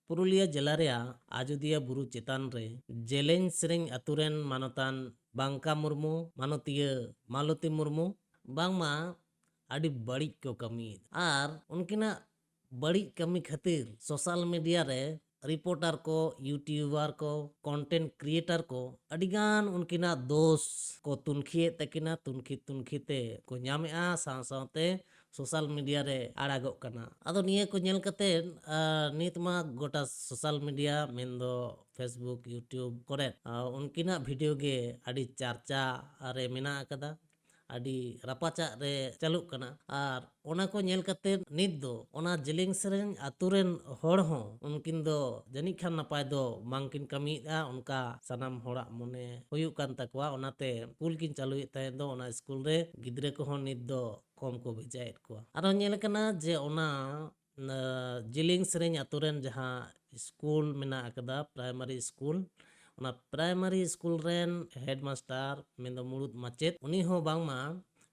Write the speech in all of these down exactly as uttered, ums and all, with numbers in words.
ᱯᱩᱨᱩᱞᱤᱭᱟᱹ ᱡᱮᱞᱟ ᱨᱮᱭᱟᱜ ᱟᱡᱚᱫᱤᱭᱟᱹ ᱵᱩᱨᱩ ᱪᱮᱛᱟᱱ ᱨᱮ ᱡᱮᱞᱮᱧ ᱥᱮᱨᱮᱧ ᱟᱛᱳ ᱨᱮᱱ ᱢᱟᱱᱚᱛᱟᱱ ᱵᱟᱝᱠᱟ ᱢᱩᱨᱢᱩ, ᱢᱟᱱᱚᱛᱤᱭᱟᱹ ᱢᱟᱞᱚᱛᱤ ᱢᱩᱨᱢᱩ, ᱵᱟᱝᱢᱟ ᱟᱹᱰᱤ ᱵᱟᱹᱲᱤᱡ ᱠᱚ ᱠᱟᱹᱢᱤᱭᱮᱫ᱾ ᱟᱨ ᱩᱱᱠᱤᱱᱟᱜ ᱵᱟᱹᱲᱤᱡ ᱠᱟᱹᱢᱤ ᱠᱷᱟᱹᱛᱤᱨ social media ᱨᱮ reporter ᱠᱚ, YouTuber ᱠᱚ, content creator ᱠᱚ ᱟᱹᱰᱤᱜᱟᱱ ᱩᱱᱠᱤᱱᱟᱜ ᱫᱳᱥ ᱠᱚ ᱛᱩᱱᱠᱷᱤᱭᱮᱫ ᱛᱟᱹᱠᱤᱱᱟ, ᱛᱩᱱᱠᱷᱤ ᱛᱩᱱᱠᱷᱤ ᱛᱮ ᱠᱚ ᱧᱟᱢᱮᱜᱼᱟ, ᱥᱟᱶ ᱥᱟᱶᱛᱮ social media ᱨᱮ ᱟᱲᱟᱜᱚᱜ ᱠᱟᱱᱟ᱾ ᱟᱫᱚ ᱱᱤᱭᱟᱹ ᱠᱚ ᱧᱮᱞ ᱠᱟᱛᱮ, ᱟᱨ ᱱᱤᱛ ᱢᱟ ᱜᱚᱴᱟ social media ᱢᱮᱱᱫᱚ Facebook, YouTube ᱠᱚᱨᱮ, ᱟᱨ ᱩᱱᱠᱤᱱᱟᱜ video ᱜᱮ ᱟᱹᱰᱤ ᱪᱟᱨᱪᱟ ᱨᱮ ᱢᱮᱱᱟᱜ ᱟᱠᱟᱫᱟ, ᱟᱹᱰᱤ ᱨᱟᱯᱟᱪᱟᱜ ᱨᱮ ᱪᱟᱹᱞᱩᱜ ᱠᱟᱱᱟ᱾ ᱟᱨ ᱚᱱᱟ ᱠᱚ ᱧᱮᱞ ᱠᱟᱛᱮ ᱱᱤᱛ ᱫᱚ ᱚᱱᱟ ᱡᱮᱞᱮᱧ ᱥᱮᱨᱮᱧ ᱟᱛᱳ ᱨᱮᱱ ᱦᱚᱲ ᱦᱚᱸ ᱩᱱᱠᱤᱱ ᱫᱚ ᱡᱟᱹᱱᱤᱡ ᱠᱷᱟᱱ ᱱᱟᱯᱟᱭ ᱫᱚ ᱵᱟᱝᱠᱤᱱ ᱠᱟᱹᱢᱤᱭᱮᱫᱼᱟ, ᱚᱱᱠᱟ ᱥᱟᱱᱟᱢ ᱦᱚᱲᱟᱜ ᱢᱚᱱᱮ ᱦᱩᱭᱩᱜ ᱠᱟᱱ ᱛᱟᱠᱚᱣᱟ᱾ ᱚᱱᱟᱛᱮ ᱥᱠᱩᱞ ᱠᱤᱱ ᱪᱟᱹᱞᱩᱭᱮᱫ ᱛᱟᱦᱮᱸᱫ ᱫᱚ, ᱚᱱᱟ ᱥᱠᱩᱞ ᱨᱮ ᱜᱤᱫᱽᱨᱟᱹ ᱠᱚᱦᱚᱸ ᱱᱤᱛ ᱫᱚ ᱠᱚᱢ ᱠᱚ ᱵᱷᱮᱡᱟᱭᱮᱫ ᱠᱚᱣᱟ᱾ ᱟᱨᱦᱚᱸ ᱧᱮᱞ ᱠᱟᱱᱟ ᱡᱮ ᱚᱱᱟ ᱡᱮᱞᱮᱧ ᱥᱮᱨᱮᱧ ᱟᱛᱳ ᱨᱮᱱ ᱡᱟᱦᱟᱸ ᱥᱠᱩᱞ ᱢᱮᱱᱟᱜ ᱟᱠᱟᱫᱟ, primary ᱥᱠᱩᱞ, ᱚᱱᱟ primary ᱥᱠᱩᱞ ᱨᱮᱱ headmaster ᱢᱮᱱᱫᱚ ᱢᱩᱲᱩᱫ ᱢᱟᱪᱮᱫ, ᱩᱱᱤ ᱦᱚᱸ ᱵᱟᱝᱢᱟ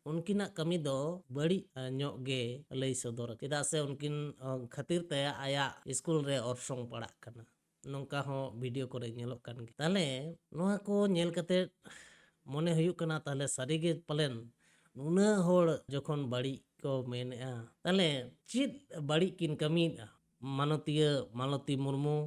ᱩᱱᱠᱤᱱᱟᱜ ᱠᱟᱹᱢᱤ ᱫᱚ ᱵᱟᱹᱲᱤᱡ, ᱟ, ᱧᱚᱜ ᱜᱮ ᱞᱟᱹᱭ ᱥᱚᱫᱚᱨ, ᱪᱮᱫᱟᱜ ᱥᱮ ᱩᱱᱠᱤᱱ, ᱚ, ᱠᱷᱟᱹᱛᱤᱨ ᱛᱮ ᱟᱭᱟᱜ ᱥᱠᱩᱞ ᱨᱮ ᱚᱨᱥᱚᱝ ᱯᱟᱲᱟᱜ ᱠᱟᱱᱟ᱾ ᱱᱚᱝᱠᱟ ᱦᱚᱸ video ᱠᱚᱨᱮ ᱧᱮᱞᱚᱜ ᱠᱟᱱ ᱜᱮᱭᱟ᱾ ᱛᱟᱦᱞᱮ ᱱᱚᱣᱟ ᱠᱚ ᱧᱮᱞ ᱠᱟᱛᱮ ᱢᱚᱱᱮ ᱦᱩᱭᱩᱜ ᱠᱟᱱᱟ, ᱛᱟᱦᱞᱮ ᱥᱟᱹᱨᱤᱜᱮ ᱯᱟᱞᱮᱱ ᱱᱩᱱᱟᱹᱜ ᱦᱚᱲ ᱡᱚᱠᱷᱚᱱ ᱵᱟᱹᱲᱤᱡ ᱠᱚ ᱢᱮᱱᱮᱜᱼᱟ, ᱛᱟᱦᱞᱮ ᱪᱮᱫ ᱵᱟᱹᱲᱤᱡ ᱠᱤᱱ ᱠᱟᱹᱢᱤᱭᱮᱫᱼᱟ? ᱢᱟᱱᱚᱛᱤᱭᱟᱹ ᱢᱟᱞᱚᱛᱤ ᱢᱩᱨᱢᱩ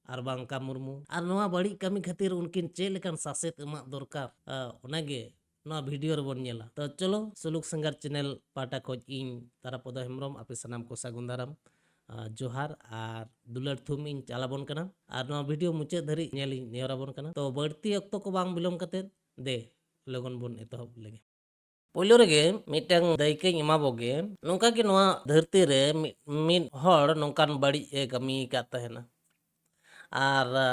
ᱟᱨ ᱵᱟᱝᱠᱟ ᱢᱩᱨᱢᱩ, ᱟᱨ ᱱᱚᱣᱟ ᱵᱟᱹᱲᱤᱡ ᱠᱟᱹᱢᱤ ᱠᱷᱟᱹᱛᱤᱨ ᱩᱱᱠᱤᱱ ᱪᱮᱫ ᱞᱮᱠᱟᱱ ᱥᱟᱥᱮᱛ ᱮᱢᱟᱜ ᱫᱚᱨᱠᱟᱨ, ᱟ, ᱚᱱᱟᱜᱮ ᱱᱚᱣᱟ video ᱨᱮᱵᱚᱱ ᱧᱮᱞᱟ᱾ ᱛᱚ ᱪᱚᱞᱚ, ᱥᱩᱞᱩᱠ ᱥᱟᱸᱜᱟᱨ channel ᱯᱟᱦᱴᱟ ᱠᱷᱚᱱ ᱤᱧ ᱛᱟᱨᱟᱯᱚᱫᱚ ᱦᱮᱢᱵᱨᱚᱢ ᱟᱯᱮ ᱥᱟᱱᱟᱢ ᱠᱚ ᱥᱟᱹᱜᱩᱱ ᱫᱟᱨᱟᱢ, ᱟ, ᱡᱚᱦᱟᱨ ᱟᱨ ᱫᱩᱞᱟᱹᱲ ᱛᱷᱩᱢ ᱤᱧ ᱪᱟᱞ ᱟᱵᱚᱱ ᱠᱟᱱᱟ᱾ ᱟᱨ ᱱᱚᱣᱟ video ᱢᱩᱪᱟᱹᱫ ᱫᱷᱟᱹᱨᱤᱡ ᱧᱮᱞ ᱤᱧ ᱱᱮᱦᱚᱨ ᱟᱵᱚᱱ ᱠᱟᱱᱟ᱾ ᱛᱚ ᱵᱟᱹᱲᱛᱤ ᱚᱠᱛᱚ ᱠᱚ ᱵᱟᱝ ᱵᱤᱞᱚᱢ ᱠᱟᱛᱮ, ᱫᱮ, ᱞᱚᱜᱚᱱ ᱵᱚᱱ ᱮᱛᱚᱦᱚᱵ ᱞᱮᱜᱮ᱾ ᱯᱳᱭᱞᱳ ᱨᱮᱜᱮ ᱢᱤᱫᱴᱟᱝ ᱫᱟᱹᱭᱠᱟᱹᱧ ᱮᱢᱟ ᱵᱚᱜᱮ᱾ ᱱᱚᱝᱠᱟ ᱜᱮ ᱱᱚᱣᱟ ᱫᱷᱟᱹᱨᱛᱤ ᱨᱮ ᱢᱤᱫ, ᱢᱤᱫ ᱦᱚᱲ ᱱᱚᱝᱠᱟᱱ ᱵᱟᱹᱲᱤᱡ ᱮ ᱠᱟᱹᱢᱤ ᱟᱠᱟᱫ ᱛᱟᱦᱮᱱᱟ᱾ ᱟᱨ, ᱟ,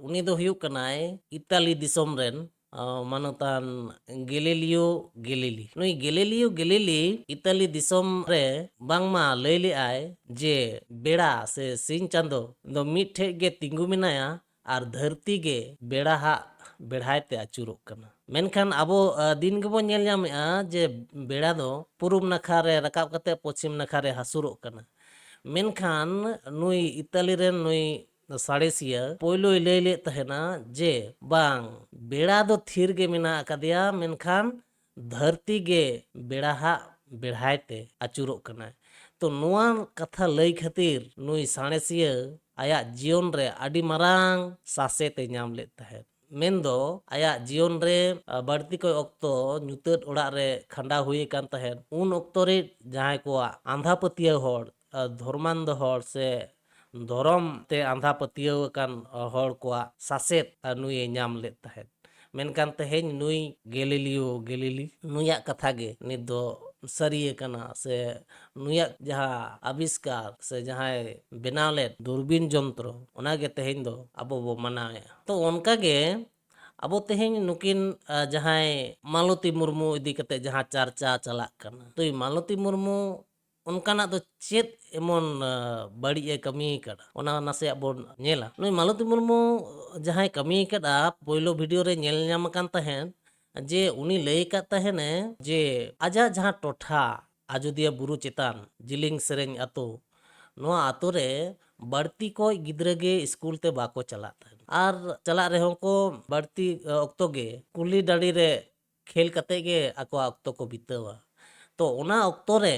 ᱩᱱᱤ ᱫᱚ ᱦᱩᱭᱩᱜ ᱠᱟᱱᱟᱭ ᱤᱛᱟᱞᱤ ᱫᱤᱥᱚᱢ ᱨᱮᱱ, ᱟ, ᱢᱟᱱᱚᱛᱟᱱ ᱜᱮᱞᱤᱞᱤᱭᱳ ᱜᱮᱞᱤᱞᱤ᱾ ᱱᱩᱭ ᱜᱮᱞᱤᱞᱤᱭᱳ ᱜᱮᱞᱤᱞᱤ ᱤᱛᱟᱞᱤ ᱫᱤᱥᱚᱢ ᱨᱮ ᱵᱟᱝᱢᱟ ᱞᱟᱹᱭ ᱞᱮᱜᱼᱟᱭ ᱡᱮ ᱵᱮᱲᱟ ᱥᱮ ᱥᱤᱧ ᱪᱟᱸᱫᱚ ᱫᱚ ᱢᱤᱫ ᱴᱷᱮᱡ ᱜᱮ ᱛᱤᱸᱜᱩ ᱢᱮᱱᱟᱭᱟ ᱟᱨ ᱫᱷᱟᱹᱨᱛᱤ ᱜᱮ ᱵᱮᱲᱟ ᱦᱟᱜ ᱵᱮᱲᱦᱟᱭ ᱛᱮ ᱟᱹᱪᱩᱨᱚᱜ ᱠᱟᱱᱟ᱾ ᱢᱮᱱᱠᱷᱟᱱ ᱟᱵᱚ, ᱟ, ᱫᱤᱱ ᱜᱮᱵᱚᱱ ᱧᱮᱞ ᱧᱟᱢᱮᱜᱼᱟ ᱡᱮ ᱵᱮᱲᱟ ᱫᱚ ᱯᱩᱨᱩᱵ ᱱᱟᱠᱷᱟ ᱨᱮ ᱨᱟᱠᱟᱵ ᱠᱟᱛᱮ ᱯᱚᱪᱷᱤᱢ ᱱᱟᱠᱷᱟ ᱨᱮ ᱦᱟᱹᱥᱩᱨᱚᱜ ᱠᱟᱱᱟ᱾ ᱢᱮᱱᱠᱷᱟᱱ ᱱᱩᱭ ᱤᱛᱟᱞᱤ ᱨᱮᱱ ᱱᱩᱭ ᱥᱟᱬᱮᱥᱤᱭᱟᱹ ᱯᱳᱭᱞᱳᱭ ᱞᱟᱹᱭ ᱞᱮᱫ ᱛᱟᱦᱮᱱᱟ ᱡᱮ ᱵᱟᱝ, ᱵᱮᱲᱟ ᱫᱚ ᱛᱷᱤᱨ ᱜᱮ ᱢᱮᱱᱟᱜ ᱟᱠᱟᱫᱮᱭᱟ, ᱢᱮᱱᱠᱷᱟᱱ ᱫᱷᱟᱹᱨᱛᱤ ᱜᱮ ᱵᱮᱲᱟ ᱦᱟᱜ ᱵᱮᱲᱦᱟᱭ ᱛᱮ ᱟᱹᱪᱩᱨᱚᱜ ᱠᱟᱱᱟᱭ᱾ ᱛᱚ ᱱᱚᱣᱟ ᱠᱟᱛᱷᱟ ᱞᱟᱹᱭ ᱠᱷᱟᱹᱛᱤᱨ ᱱᱩᱭ ᱥᱟᱬᱮᱥᱤᱭᱟᱹ ᱟᱭᱟᱜ ᱡᱤᱭᱚᱱ ᱨᱮ ᱟᱹᱰᱤ ᱢᱟᱨᱟᱝ ᱥᱟᱥᱮᱛ ᱮ ᱧᱟᱢ ᱞᱮᱫ ᱛᱟᱦᱮᱸᱫ᱾ ᱢᱮᱱᱫᱚ ᱟᱭᱟᱜ ᱡᱤᱭᱚᱱ ᱨᱮ, ᱟ, ᱵᱟᱹᱲᱛᱤ ᱠᱚᱭ ᱚᱠᱛᱚ ᱧᱩᱛᱟᱹᱛ ᱚᱲᱟᱜ ᱨᱮ ᱠᱷᱟᱸᱰᱟᱣ ᱦᱩᱭ ᱟᱠᱟᱱ ᱛᱟᱦᱮᱸᱫ᱾ ᱩᱱ ᱚᱠᱛᱚ ᱨᱮ ᱡᱟᱦᱟᱸᱭ ᱠᱚᱣᱟᱜ ᱟᱸᱫᱷᱟ ᱯᱟᱹᱛᱭᱟᱹᱣ ᱦᱚᱲ, ᱟ, ᱫᱷᱚᱨᱢᱟᱱᱫᱚ ᱦᱚᱲ ᱥᱮ ᱫᱷᱚᱨᱚᱢ ᱛᱮ ᱟᱸᱫᱷᱟ ᱯᱟᱹᱛᱭᱟᱹᱣ ᱟᱠᱟᱱ, ᱟ, ᱦᱚᱲ ᱠᱚᱣᱟᱜ ᱥᱟᱥᱮᱛ, ᱟ, ᱱᱩᱭᱮ ᱧᱟᱢ ᱞᱮᱫ ᱛᱟᱦᱮᱸᱫ᱾ ᱢᱮᱱᱠᱷᱟᱱ ᱛᱮᱦᱮᱧ ᱱᱩᱭ ᱜᱮᱞᱤᱞᱤᱭᱳ ᱜᱮᱞᱤᱞᱤ ᱱᱩᱭᱟᱜ ᱠᱟᱛᱷᱟ ᱜᱮ ᱱᱤᱛ ᱫᱚ ᱥᱟᱹᱨᱤ ᱟᱠᱟᱱᱟ, ᱥᱮ ᱱᱩᱭᱟᱜ ᱡᱟᱦᱟᱸ ᱟᱵᱤᱥᱠᱟᱨ ᱥᱮ ᱡᱟᱦᱟᱸᱭ ᱵᱮᱱᱟᱣ ᱞᱮᱫ ᱫᱩᱨᱵᱤᱱ ᱡᱚᱱᱛᱨᱚ, ᱚᱱᱟᱜᱮ ᱛᱮᱦᱮᱧ ᱫᱚ ᱟᱵᱚ ᱵᱚ ᱢᱟᱱᱟᱣᱮᱫᱼᱟ᱾ ᱛᱚ ᱚᱱᱠᱟᱜᱮ ᱟᱵᱚ ᱛᱮᱦᱮᱧ ᱱᱩᱠᱤᱱ, ᱟ, ᱡᱟᱦᱟᱸᱭ ᱢᱟᱞᱚᱛᱤ ᱢᱩᱨᱢᱩ ᱤᱫᱤ ᱠᱟᱛᱮ ᱡᱟᱦᱟᱸ ᱪᱟᱨᱪᱟ ᱪᱟᱞᱟᱜ ᱠᱟᱱᱟ, ᱛᱚ ᱢᱟᱞᱚᱛᱤ ᱢᱩᱨᱢᱩ ᱚᱱᱠᱟᱱᱟᱜ ᱫᱚ ᱪᱮᱫ ᱮᱢᱚᱱ, ᱟ, ᱵᱟᱹᱲᱤᱡ ᱮ ᱠᱟᱹᱢᱤ ᱟᱠᱟᱫᱟ, ᱚᱱᱟ ᱱᱟᱥᱮᱭᱟᱜ ᱵᱚᱱ ᱧᱮᱞᱟ᱾ ᱱᱩᱭ ᱢᱟᱞᱚᱛᱤ ᱢᱩᱨᱢᱩ ᱡᱟᱦᱟᱸᱭ ᱠᱟᱹᱢᱤ ᱟᱠᱟᱫᱟ, ᱯᱳᱭᱞᱳ ᱵᱷᱤᱰᱤᱭᱳ ᱨᱮ ᱧᱮᱞ ᱧᱟᱢ ᱟᱠᱟᱱ ᱛᱟᱦᱮᱸᱫ ᱡᱮ ᱩᱱᱤ ᱞᱟᱹᱭ ᱟᱠᱟᱫ ᱛᱟᱦᱮᱱᱮ ᱡᱮ ᱟᱡᱟᱜ ᱡᱟᱦᱟᱸ ᱴᱚᱴᱷᱟ ᱟᱡᱚᱫᱤᱭᱟᱹ ᱵᱩᱨᱩ ᱪᱮᱛᱟᱱ ᱡᱤᱞᱤᱝ ᱥᱮᱨᱮᱧ ᱟᱛᱳ, ᱱᱚᱣᱟ ᱟᱛᱳ ᱨᱮ ᱵᱟᱹᱲᱛᱤ ᱠᱚᱡ ᱜᱤᱫᱽᱨᱟᱹ ᱜᱮ ᱥᱠᱩᱞ ᱛᱮ ᱵᱟᱠᱚ ᱪᱟᱞᱟᱜ ᱛᱟᱦᱮᱸᱫ᱾ ᱟᱨ ᱪᱟᱞᱟᱜ ᱨᱮᱦᱚᱸ ᱠᱚ ᱵᱟᱹᱲᱛᱤ, ᱟ, ᱚᱠᱛᱚ ᱜᱮ ᱠᱩᱞᱦᱤ ᱰᱟᱹᱰᱤ ᱨᱮ ᱠᱷᱮᱞ ᱠᱟᱛᱮ ᱜᱮ ᱟᱠᱚᱣᱟᱜ ᱚᱠᱛᱚ ᱠᱚ ᱵᱤᱛᱟᱹᱣᱟ᱾ ᱛᱚ ᱚᱱᱟ ᱚᱠᱛᱚ ᱨᱮ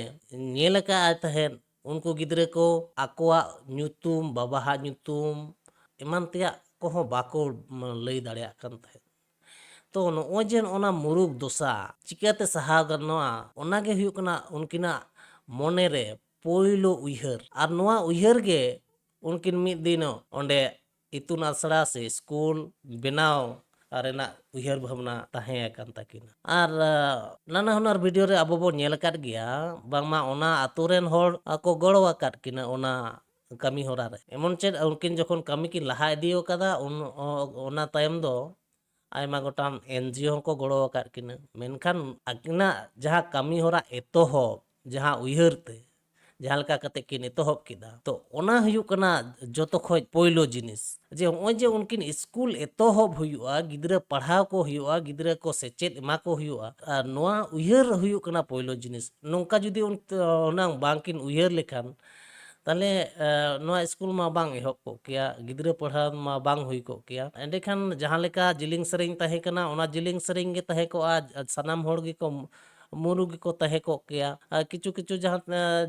ᱧᱮᱞ ᱟᱠᱟᱫ ᱟᱭ ᱛᱟᱦᱮᱸᱫ ᱩᱱᱠᱩ ᱜᱤᱫᱽᱨᱟᱹ ᱠᱚ ᱟᱠᱚᱣᱟᱜ ᱧᱩᱛᱩᱢ, ᱵᱟᱵᱟᱣᱟᱜ ᱧᱩᱛᱩᱢ, ᱮᱢᱟᱱ ᱛᱮᱭᱟᱜ ᱠᱚᱦᱚᱸ ᱵᱟᱠᱚ, ᱢ, ᱞᱟᱹᱭ ᱫᱟᱲᱮᱭᱟᱜ ᱠᱟᱱ ᱛᱟᱦᱮᱸᱫ᱾ ᱛᱚ ᱱᱚᱜᱼᱚᱭ ᱡᱮ ᱱᱚᱜᱼᱚ ᱱᱟ ᱢᱩᱨᱩᱠ ᱫᱚᱥᱟ ᱪᱤᱠᱟᱹᱛᱮ ᱥᱟᱦᱟᱣ ᱜᱟᱱᱚᱜᱼᱟ, ᱚᱱᱟ ᱜᱮ ᱦᱩᱭᱩᱜ ᱠᱟᱱᱟ ᱩᱱᱠᱤᱱᱟᱜ ᱢᱚᱱᱮ ᱨᱮ ᱯᱳᱭᱞᱳ ᱩᱭᱦᱟᱹᱨ᱾ ᱟᱨ ᱱᱚᱣᱟ ᱩᱭᱦᱟᱹᱨ ᱜᱮ ᱩᱱᱠᱤᱱ ᱢᱤᱫ ᱫᱤᱱᱚᱜ ᱚᱸᱰᱮ ᱤᱛᱩᱱ ᱟᱥᱲᱟ ᱥᱮ ᱥᱠᱩᱞ ᱵᱮᱱᱟᱣ ᱨᱮᱱᱟᱜ ᱩᱭᱦᱟᱹᱨ ᱵᱷᱟᱵᱽᱱᱟ ᱛᱟᱦᱮᱸ ᱟᱠᱟᱱ ᱛᱟᱹᱠᱤᱱᱟ᱾ ᱟᱨ, ᱟ, ᱱᱟᱱᱟ ᱦᱩᱱᱟᱹᱨ ᱵᱷᱤᱰᱤᱭᱳ ᱨᱮ ᱟᱵᱚ ᱵᱚᱱ ᱧᱮᱞ ᱟᱠᱟᱫ ᱜᱮᱭᱟ, ᱵᱟᱝᱢᱟ ᱚᱱᱟ ᱟᱛᱳ ᱨᱮᱱ ᱦᱚᱲ, ᱟ, ᱠᱚ ᱜᱚᱲᱚ ᱟᱠᱟᱫ ᱠᱤᱱᱟ ᱚᱱᱟ ᱠᱟᱹᱢᱤ ᱦᱚᱨᱟ ᱨᱮ᱾ ᱮᱢᱚᱱ ᱪᱮᱫ ᱩᱱᱠᱤᱱ ᱡᱚᱠᱷᱚᱱ ᱠᱟᱹᱢᱤ ᱠᱤᱱ ᱞᱟᱦᱟ ᱤᱫᱤ ᱟᱠᱟᱫᱟ, ᱩᱱ, ᱚ-, ᱚᱱᱟ ᱛᱟᱭᱚᱢ ᱫᱚ ᱟᱭᱢᱟ ᱜᱚᱴᱟᱝ ᱮᱱ ᱡᱤ ᱳ ᱦᱚᱸᱠᱚ ᱜᱚᱲᱚ ᱟᱠᱟᱫ ᱠᱤᱱᱟ᱾ ᱢᱮᱱᱠᱷᱟᱱ ᱟᱹᱠᱤᱱᱟᱜ ᱡᱟᱦᱟᱸ ᱠᱟᱹᱢᱤ ᱦᱚᱨᱟ ᱮᱛᱚᱦᱚᱵ, ᱡᱟᱦᱟᱸ ᱩᱭᱦᱟᱹᱨ ᱛᱮ, ᱡᱟᱦᱟᱸ ᱞᱮᱠᱟ ᱠᱟᱛᱮ ᱠᱤᱱ ᱮᱛᱚᱦᱚᱵ ᱠᱮᱫᱟ, ᱛᱚ ᱚᱱᱟ ᱦᱩᱭᱩᱜ ᱠᱟᱱᱟ ᱡᱚᱛᱚ ᱠᱷᱚᱡ ᱯᱳᱭᱞᱳ ᱡᱤᱱᱤᱥ, ᱡᱮ ᱱᱚᱜᱼᱚᱭ ᱡᱮ ᱩᱱᱠᱤᱱ ᱥᱠᱩᱞ ᱮᱛᱚᱦᱚᱵ ᱦᱩᱭᱩᱜᱼᱟ, ᱜᱤᱫᱽᱨᱟᱹ ᱯᱟᱲᱦᱟᱣ ᱠᱚ ᱦᱩᱭᱩᱜᱼᱟ, ᱜᱤᱫᱽᱨᱟᱹ ᱠᱚ ᱥᱮᱪᱮᱫ ᱮᱢᱟ ᱠᱚ ᱦᱩᱭᱩᱜᱼᱟ, ᱟᱨ ᱱᱚᱣᱟ ᱩᱭᱦᱟᱹᱨ ᱦᱩᱭᱩᱜ ᱠᱟᱱᱟ ᱯᱳᱭᱞᱳ ᱡᱤᱱᱤᱥ᱾ ᱱᱚᱝᱠᱟ ᱡᱩᱫᱤ ᱩᱱ-, ᱦᱩᱱᱟᱹᱝ ᱵᱟᱝᱠᱤᱱ ᱩᱭᱦᱟᱹᱨ ᱞᱮᱠᱷᱟᱱ, ᱛᱟᱦᱚᱞᱮ ᱱᱚᱣᱟ ᱥᱠᱩᱞ ᱢᱟ ᱵᱟᱝ ᱮᱦᱚᱵ ᱠᱚᱜ ᱠᱮᱭᱟ, ᱜᱤᱫᱽᱨᱟᱹ ᱯᱟᱲᱦᱟᱣ ᱢᱟ ᱵᱟᱝ ᱦᱩᱭ ᱠᱚᱜ ᱠᱮᱭᱟ᱾ ᱮᱸᱰᱮᱠᱷᱟᱱ ᱡᱟᱦᱟᱸ ᱞᱮᱠᱟ ᱡᱤᱞᱤᱧ ᱥᱮᱨᱮᱧ ᱛᱟᱦᱮᱸ ᱠᱟᱱᱟ, ᱚᱱᱟ ᱡᱤᱞᱤᱧ ᱥᱮᱨᱮᱧ ᱜᱮ ᱛᱟᱦᱮᱸ ᱠᱚᱜᱼᱟ, ᱥᱟᱱᱟᱢ ᱦᱚᱲ ᱜᱮᱠᱚ ᱢᱩᱨᱩ ᱜᱮᱠᱚ ᱛᱟᱦᱮᱸ ᱠᱚᱜ ᱠᱮᱭᱟ᱾ ᱟᱨ ᱠᱤᱪᱷᱩ ᱠᱤᱪᱷᱩ ᱡᱟᱦᱟᱸ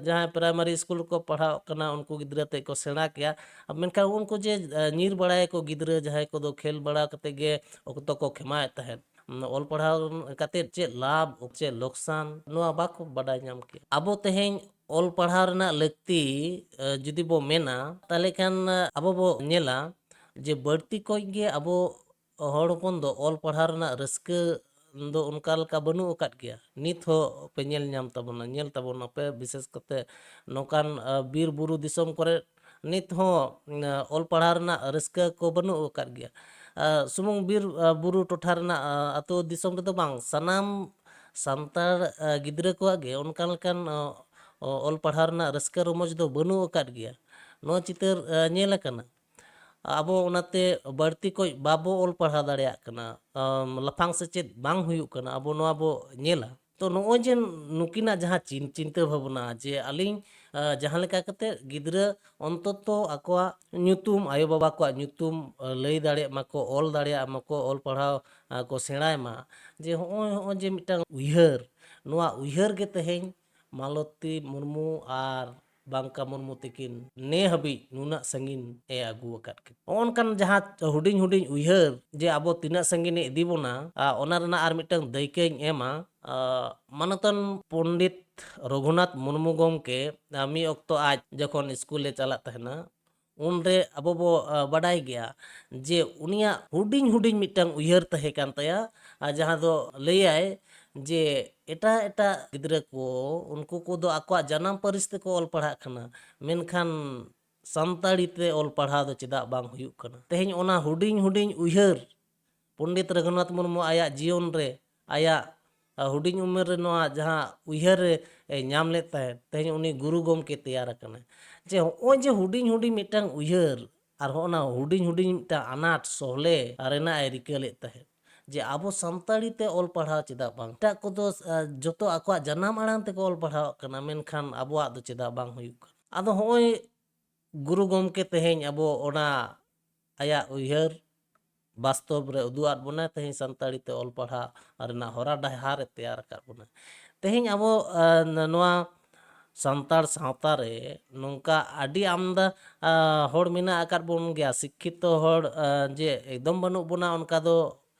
ᱡᱟᱦᱟᱸᱭ ᱯᱨᱟᱭᱢᱟᱨᱤ ᱥᱠᱩᱞ ᱨᱮᱠᱚ ᱯᱟᱲᱦᱟᱣ ᱠᱟᱱᱟ, ᱩᱱᱠᱩ ᱜᱤᱫᱽᱨᱟᱹ ᱛᱮᱫ ᱠᱚ ᱥᱮᱬᱟ ᱠᱮᱭᱟ᱾ ᱢᱮᱱᱠᱷᱟᱱ ᱩᱱᱠᱩ ᱡᱮ ᱧᱤᱨ ᱵᱟᱲᱟᱭᱟᱠᱚ ᱜᱤᱫᱽᱨᱟᱹ, ᱡᱟᱦᱟᱸᱭ ᱠᱚᱫᱚ ᱠᱷᱮᱞ ᱵᱟᱲᱟ ᱠᱟᱛᱮ ᱜᱮ ᱚᱠᱛᱚ ᱠᱚ ᱠᱷᱮᱢᱟᱣᱮᱫ ᱛᱟᱦᱮᱸᱫ, ᱚᱞ ᱯᱟᱲᱦᱟᱣ ᱠᱟᱛᱮ ᱪᱮᱫ ᱞᱟᱵᱷ, ᱪᱮᱫ ᱞᱚᱠᱥᱟᱱ, ᱱᱚᱣᱟ ᱵᱟᱠᱚ ᱵᱟᱰᱟᱭ ᱧᱟᱢ ᱠᱮᱭᱟ᱾ ᱟᱵᱚ ᱛᱮᱦᱮᱧ ᱚᱞ ᱯᱟᱲᱦᱟᱣ ᱨᱮᱱᱟᱜ ᱞᱟᱹᱠᱛᱤ ᱡᱩᱫᱤ ᱵᱚ ᱢᱮᱱᱟ, ᱛᱟᱦᱚᱞᱮ ᱠᱷᱟᱱ ᱟᱵᱚ ᱵᱚ ᱧᱮᱞᱟ ᱡᱮ ᱵᱟᱹᱲᱛᱤ ᱠᱚᱡ ᱜᱮ ᱟᱵᱚ ᱦᱚᱲ ᱦᱚᱯᱚᱱ ᱫᱚ ᱚᱞ ᱯᱟᱲᱦᱟᱣ ᱨᱮᱱᱟᱜ ᱨᱟᱹᱥᱠᱟᱹ ᱫᱚ ᱚᱱᱠᱟ ᱞᱮᱠᱟ ᱵᱟᱹᱱᱩᱜ ᱟᱠᱟᱫ ᱜᱮᱭᱟ᱾ ᱱᱤᱛ ᱦᱚᱸ ᱯᱮ ᱧᱮᱞ ᱧᱟᱢ ᱛᱟᱵᱚᱱᱟ, ᱧᱮᱞ ᱛᱟᱵᱚᱱᱟᱯᱮ, ᱵᱤᱥᱮᱥ ᱠᱟᱛᱮ ᱱᱚᱝᱠᱟᱱ ᱵᱤᱨ ᱵᱩᱨᱩ ᱫᱤᱥᱚᱢ ᱠᱚᱨᱮ ᱱᱤᱛ ᱦᱚᱸ ᱚᱞ ᱯᱟᱲᱦᱟᱣ ᱨᱮᱱᱟᱜ ᱨᱟᱹᱥᱠᱟᱹ ᱠᱚ ᱵᱟᱹᱱᱩᱜ ᱟᱠᱟᱫ ᱜᱮᱭᱟ᱾ ᱥᱩᱢᱩᱝ ᱵᱤᱨ ᱵᱩᱨᱩ ᱴᱚᱴᱷᱟ ᱨᱮᱱᱟᱜ ᱟᱹᱛᱩ ᱫᱤᱥᱚᱢ ᱨᱮᱫᱚ ᱵᱟᱝ, ᱥᱟᱱᱟᱢ ᱥᱟᱱᱛᱟᱲ ᱜᱤᱫᱽᱨᱟᱹ ᱠᱚᱣᱟᱜ ᱜᱮ ᱚᱱᱠᱟ ᱞᱮᱠᱟᱱ ᱚᱞ ᱯᱟᱲᱦᱟᱣ ᱨᱮᱱᱟᱜ ᱨᱟᱹᱥᱠᱟᱹ ᱨᱚᱢᱚᱡᱽ ᱫᱚ ᱵᱟᱹᱱᱩᱜ ᱟᱠᱟᱫ ᱜᱮᱭᱟ᱾ ᱱᱚᱣᱟ ᱪᱤᱛᱟᱹᱨ ᱧᱮᱞ ᱟᱠᱟᱱᱟ᱾ ᱟᱵᱚ ᱚᱱᱟᱛᱮ ᱵᱟᱹᱲᱛᱤ ᱠᱚᱡ ᱵᱟᱵᱚ ᱚᱞ ᱯᱟᱲᱦᱟᱣ ᱫᱟᱲᱮᱭᱟᱜ ᱠᱟᱱᱟ, ᱞᱟᱯᱷᱟᱝ ᱥᱮᱪᱮᱫ ᱵᱟᱝ ᱦᱩᱭᱩᱜ ᱠᱟᱱᱟ, ᱟᱵᱚ ᱱᱚᱣᱟ ᱵᱚ ᱧᱮᱞᱟ᱾ ᱛᱚ ᱱᱚᱜᱼᱚᱭ ᱡᱮ ᱱᱩᱠᱤᱱᱟᱜ ᱡᱟᱦᱟᱸ ᱪᱤᱱ-, ᱪᱤᱱᱛᱟᱹ ᱵᱷᱟᱵᱽᱱᱟ, ᱡᱮ ᱟᱹᱞᱤᱧ ᱡᱟᱦᱟᱸ ᱞᱮᱠᱟ ᱠᱟᱛᱮ ᱜᱤᱫᱽᱨᱟᱹ ᱚᱱᱛᱚᱛᱚ ᱟᱠᱚᱣᱟᱜ ᱧᱩᱛᱩᱢ, ᱟᱭᱳᱼᱵᱟᱵᱟ ᱠᱚᱣᱟᱜ ᱧᱩᱛᱩᱢ ᱞᱟᱹᱭ ᱫᱟᱲᱮᱭᱟᱜ ᱢᱟᱠᱚ, ᱚᱞ ᱫᱟᱲᱮᱭᱟᱜ ᱢᱟᱠᱚ, ᱚᱞ ᱯᱟᱲᱦᱟᱣ ᱠᱚ ᱥᱮᱬᱟᱭ ᱢᱟ, ᱡᱮ ᱦᱚᱸᱜᱼᱚᱭ, ᱦᱚᱸᱜᱼᱚᱭ ᱡᱮ ᱢᱤᱫᱴᱟᱝ ᱩᱭᱦᱟᱹᱨ, ᱱᱚᱣᱟ ᱩᱭᱦᱟᱹᱨ ᱜᱮ ᱛᱮᱦᱮᱧ ᱢᱟᱞᱚᱛᱤ ᱢᱩᱨᱢᱩ ᱟᱨ ᱵᱟᱝᱠᱟ ᱢᱩᱨᱢᱩ ᱛᱤᱠᱤᱱ ᱱᱮ ᱦᱟᱹᱵᱤᱡ ᱱᱩᱱᱟᱹᱜ ᱥᱟᱺᱜᱤᱧ ᱮ ᱟᱹᱜᱩ ᱟᱠᱟᱫ ᱠᱤᱱ᱾ ᱱᱚᱜᱼᱚ ᱱᱚᱝᱠᱟᱱ ᱡᱟᱦᱟᱸ ᱦᱩᱰᱤᱧ ᱦᱩᱰᱤᱧ ᱩᱭᱦᱟᱹᱨ ᱡᱮ ᱟᱵᱚ ᱛᱤᱱᱟᱹᱜ ᱥᱟᱺᱜᱤᱧ ᱮ ᱤᱫᱤ ᱵᱚᱱᱟ, ᱟ, ᱚᱱᱟ ᱨᱮᱱᱟᱜ ᱟᱨ ᱢᱤᱫᱴᱟᱝ ᱫᱟᱹᱭᱠᱟᱹᱧ ᱮᱢᱟ᱾ ᱟ, ᱢᱟᱱᱚᱛᱟᱱ ᱯᱚᱱᱰᱤᱛ ᱨᱚᱜᱷᱩᱱᱟᱛᱷ ᱢᱩᱨᱢᱩ ᱜᱚᱢᱠᱮ, ᱟ, ᱢᱤᱫ ᱚᱠᱛᱚ ᱟᱡ ᱡᱚᱠᱷᱚᱱ ᱥᱠᱩᱞ ᱮ ᱪᱟᱞᱟᱜ ᱛᱟᱦᱮᱱᱟ, ᱩᱱᱨᱮ ᱟᱵᱚ ᱵᱚ, ᱟ, ᱵᱟᱰᱟᱭ ᱜᱮᱭᱟ ᱡᱮ ᱩᱱᱤᱭᱟᱜ ᱦᱩᱰᱤᱧ ᱦᱩᱰᱤᱧ ᱢᱤᱫᱴᱟᱝ ᱩᱭᱦᱟᱹᱨ ᱛᱟᱦᱮᱸ ᱠᱟᱱ ᱛᱟᱭᱟ, ᱟᱨ ᱡᱟᱦᱟᱸ ᱫᱚ ᱞᱟᱹᱭᱟᱭ ᱡᱮ ᱮᱴᱟᱜ ᱮᱴᱟᱜ ᱜᱤᱫᱽᱨᱟᱹ ᱠᱚ, ᱩᱱᱠᱩ ᱠᱚᱫᱚ ᱟᱠᱚᱣᱟᱜ ᱡᱟᱱᱟᱢ ᱯᱟᱹᱨᱤᱥ ᱛᱮᱠᱚ ᱚᱞ ᱯᱟᱲᱦᱟᱜ ᱠᱟᱱᱟ, ᱢᱮᱱᱠᱷᱟᱱ ᱥᱟᱱᱛᱟᱲᱤ ᱛᱮ ᱚᱞ ᱯᱟᱲᱦᱟᱣ ᱫᱚ ᱪᱮᱫᱟᱜ ᱵᱟᱝ ᱦᱩᱭᱩᱜ ᱠᱟᱱᱟ? ᱛᱮᱦᱮᱧ ᱚᱱᱟ ᱦᱩᱰᱤᱧ ᱦᱩᱰᱤᱧ ᱩᱭᱦᱟᱹᱨ ᱯᱚᱱᱰᱤᱛ ᱨᱚᱜᱷᱩᱱᱟᱛᱷ ᱢᱩᱨᱢᱩ ᱟᱭᱟᱜ ᱡᱤᱭᱚᱱ ᱨᱮ, ᱟᱭᱟᱜ, ᱟ, ᱦᱩᱰᱤᱧ ᱩᱢᱮᱨ ᱨᱮ ᱱᱚᱣᱟ ᱡᱟᱦᱟᱸ ᱩᱭᱦᱟᱹᱨ ᱮ, ᱮ, ᱧᱟᱢ ᱞᱮᱫ ᱛᱟᱦᱮᱸᱫ, ᱛᱮᱦᱮᱧ ᱩᱱᱤ ᱜᱩᱨᱩ ᱜᱚᱢᱠᱮ ᱛᱮᱭᱟᱨ ᱟᱠᱟᱱᱟᱭ᱾ ᱡᱮ ᱦᱚᱸᱜᱼᱚᱭ ᱡᱮ ᱦᱩᱰᱤᱧ ᱦᱩᱰᱤᱧ ᱢᱤᱫᱴᱟᱝ ᱩᱭᱦᱟᱹᱨ ᱟᱨ ᱦᱚᱸᱜᱼᱚ ᱱᱟ ᱦᱩᱰᱤᱧ ᱦᱩᱰᱤᱧ ᱢᱤᱫᱴᱟᱝ ᱟᱱᱟᱴ ᱥᱚᱦᱞᱮ ᱨᱮᱱᱟᱜ ᱮ ᱨᱤᱠᱟᱹ ᱞᱮᱫ ᱛᱟᱦᱮᱸᱫ, ᱡᱮ ᱟᱵᱚ ᱥᱟᱱᱛᱟᱲᱤ ᱛᱮ ᱚᱞ ᱯᱟᱲᱦᱟᱣ ᱪᱮᱫᱟᱜ ᱵᱟᱝ? ᱮᱴᱟᱜ ᱠᱚᱫᱚ, ᱟ, ᱡᱚᱛᱚ ᱟᱠᱚᱣᱟᱜ ᱡᱟᱱᱟᱢ ᱟᱲᱟᱝ ᱛᱮᱠᱚ ᱚᱞ ᱯᱟᱲᱦᱟᱣᱚᱜ ᱠᱟᱱᱟ, ᱢᱮᱱᱠᱷᱟᱱ ᱟᱵᱚᱣᱟᱜ ᱫᱚ ᱪᱮᱫᱟᱜ ᱵᱟᱝ ᱦᱩᱭᱩᱜ ᱠᱟᱱᱟ? ᱟᱫᱚ ᱦᱚᱸᱜᱼᱚᱭ ᱜᱩᱨᱩ ᱜᱚᱢᱠᱮ ᱛᱮᱦᱮᱧ ᱟᱵᱚ ᱚᱱᱟ ᱟᱭᱟᱜ ᱩᱭᱦᱟᱹᱨ ᱵᱟᱥᱛᱚᱵ ᱨᱮ ᱩᱫᱩᱜ ᱟᱫ ᱵᱚᱱᱟᱭ, ᱛᱮᱦᱮᱧ ᱥᱟᱱᱛᱟᱲᱤ ᱛᱮ ᱚᱞ ᱯᱟᱲᱦᱟᱣ ᱨᱮᱱᱟᱜ ᱦᱚᱨᱟ ᱰᱟᱦᱟᱨ ᱮ ᱛᱮᱭᱟᱨ ᱟᱠᱟᱫ ᱵᱚᱱᱟ᱾ ᱛᱮᱦᱮᱧ ᱟᱵᱚ ᱱᱚᱣᱟ ᱥᱟᱱᱛᱟᱲ ᱥᱟᱶᱛᱟ ᱨᱮ ᱱᱚᱝᱠᱟ ᱟᱹᱰᱤ ᱟᱢᱫᱟ ᱦᱚᱲ ᱢᱮᱱᱟᱜ ᱟᱠᱟᱫ ᱵᱚᱱ ᱜᱮᱭᱟ, ᱥᱤᱠᱠᱷᱤᱛᱚ ᱦᱚᱲ, ᱡᱮ ᱮᱠᱫᱚᱢ ᱵᱟᱹᱱᱩᱜ ᱵᱚᱱᱟ ᱚᱱᱠᱟ ᱫᱚ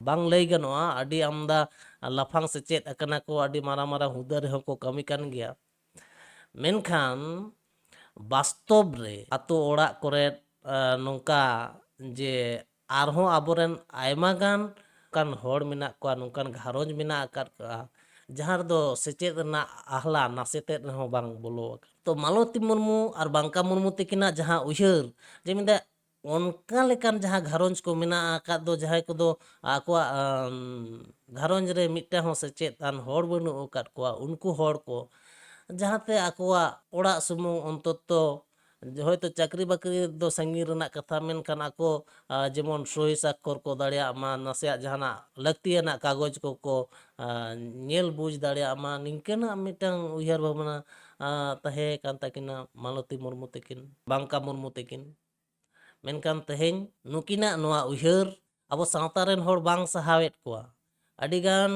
ᱵᱟᱝ ᱞᱟᱹᱭ ᱜᱟᱱᱚᱜᱼᱟ᱾ ᱟᱹᱰᱤ ᱟᱢᱫᱟ ᱞᱟᱯᱷᱟᱝ ᱥᱮᱪᱮᱫ ᱟᱠᱟᱱᱟ ᱠᱚ, ᱟᱹᱰᱤ ᱢᱟᱨᱟᱝ ᱢᱟᱨᱟᱝ ᱦᱩᱫᱟᱹ ᱨᱮᱦᱚᱸ ᱠᱚ ᱠᱟᱹᱢᱤ ᱠᱟᱱ ᱜᱮᱭᱟ᱾ ᱢᱮᱱᱠᱷᱟᱱ ᱵᱟᱥᱛᱚᱵ ᱨᱮ ᱟᱛᱳ ᱚᱲᱟᱜ ᱠᱚᱨᱮ ᱱᱚᱝᱠᱟ ᱡᱮ ᱟᱨᱦᱚᱸ ᱟᱵᱚᱨᱮᱱ ᱟᱭᱢᱟ ᱜᱟᱱ ᱚᱱᱠᱟᱱ ᱦᱚᱲ ᱢᱮᱱᱟᱜ ᱠᱚᱣᱟ, ᱱᱚᱝᱠᱟᱱ ᱜᱷᱟᱨᱚᱸᱡᱽ ᱢᱮᱱᱟᱜ ᱟᱠᱟᱫ ᱠᱚᱣᱟ, ᱡᱟᱦᱟᱸ ᱨᱮᱫᱚ ᱥᱮᱪᱮᱫ ᱨᱮᱱᱟᱜ ᱟᱦᱞᱟ ᱱᱟᱥᱮ ᱛᱮᱫ ᱨᱮᱦᱚᱸ ᱵᱟᱝ ᱵᱚᱞᱚ ᱟᱠᱟᱱᱟ᱾ ᱛᱚ ᱢᱟᱞᱚᱛᱤ ᱢᱩᱨᱢᱩ ᱟᱨ ᱵᱟᱝᱠᱟ ᱢᱩᱨᱢᱩ ᱛᱟᱹᱠᱤᱱᱟᱜ ᱡᱟᱦᱟᱸ ᱩᱭᱦᱟᱹᱨ, ᱡᱮ ᱢᱮᱱᱫᱟ ᱚᱱᱠᱟ ᱞᱮᱠᱟᱱ ᱡᱟᱦᱟᱸ ᱜᱷᱟᱨᱚᱸᱡᱽ ᱠᱚ ᱢᱮᱱᱟᱜ ᱟᱠᱟᱫ ᱫᱚ, ᱡᱟᱦᱟᱸᱭ ᱠᱚᱫᱚ ᱟᱠᱚᱣᱟᱜ ᱜᱷᱟᱨᱚᱸᱡᱽ ᱨᱮ ᱢᱤᱫᱴᱟᱝ ᱦᱚᱸ ᱥᱮᱪᱮᱫ ᱟᱱ ᱦᱚᱲ ᱵᱟᱹᱱᱩᱜ ᱟᱠᱟᱫ ᱠᱚᱣᱟ, ᱩᱱᱠᱩ ᱦᱚᱲ ᱠᱚ ᱡᱟᱦᱟᱸᱛᱮ ᱟᱠᱚᱣᱟᱜ ᱚᱲᱟᱜ ᱥᱩᱢᱩᱝ ᱚᱱᱛᱚᱛᱚ, ᱦᱚᱭᱛᱳ ᱪᱟᱹᱠᱨᱤ ᱵᱟᱹᱠᱨᱤ ᱫᱚ ᱥᱟᱺᱜᱤᱧ ᱨᱮᱱᱟᱜ ᱠᱟᱛᱷᱟ, ᱢᱮᱱᱠᱷᱟᱱ ᱟᱠᱚ ᱡᱮᱢᱚᱱ ᱥᱳᱭ ᱥᱟᱠᱠᱷᱚᱨ ᱠᱚ ᱫᱟᱲᱮᱭᱟᱜ ᱢᱟ, ᱱᱟᱥᱮᱭᱟᱜ ᱡᱟᱦᱟᱱᱟᱜ ᱞᱟᱹᱠᱛᱤᱭᱟᱱᱟᱜ ᱠᱟᱜᱚᱡᱽ ᱠᱚᱠᱚ ᱧᱮᱞ ᱵᱩᱡᱽ ᱫᱟᱲᱮᱭᱟᱜ ᱢᱟ, ᱱᱤᱝᱠᱟᱹᱱᱟᱜ ᱢᱤᱫᱴᱟᱝ ᱩᱭᱦᱟᱹᱨ ᱵᱷᱟᱵᱽᱱᱟ ᱛᱟᱦᱮᱸ ᱠᱟᱱ ᱛᱟᱹᱠᱤᱱᱟ ᱢᱟᱞᱚᱛᱤ ᱢᱩᱨᱢᱩ ᱛᱟᱹᱠᱤᱱ, ᱵᱟᱝᱠᱟ ᱢᱩᱨᱢᱩ ᱛᱟᱹᱠᱤᱱ᱾ ᱢᱮᱱᱠᱷᱟᱱ ᱛᱮᱦᱮᱧ ᱱᱩᱠᱤᱱᱟᱜ ᱱᱚᱣᱟ ᱩᱭᱦᱟᱹᱨ ᱟᱵᱚ ᱥᱟᱶᱛᱟ ᱨᱮᱱ ᱦᱚᱲ ᱵᱟᱝ ᱥᱟᱦᱟᱣᱮᱫ ᱠᱚᱣᱟ᱾ ᱟᱹᱰᱤᱜᱟᱱ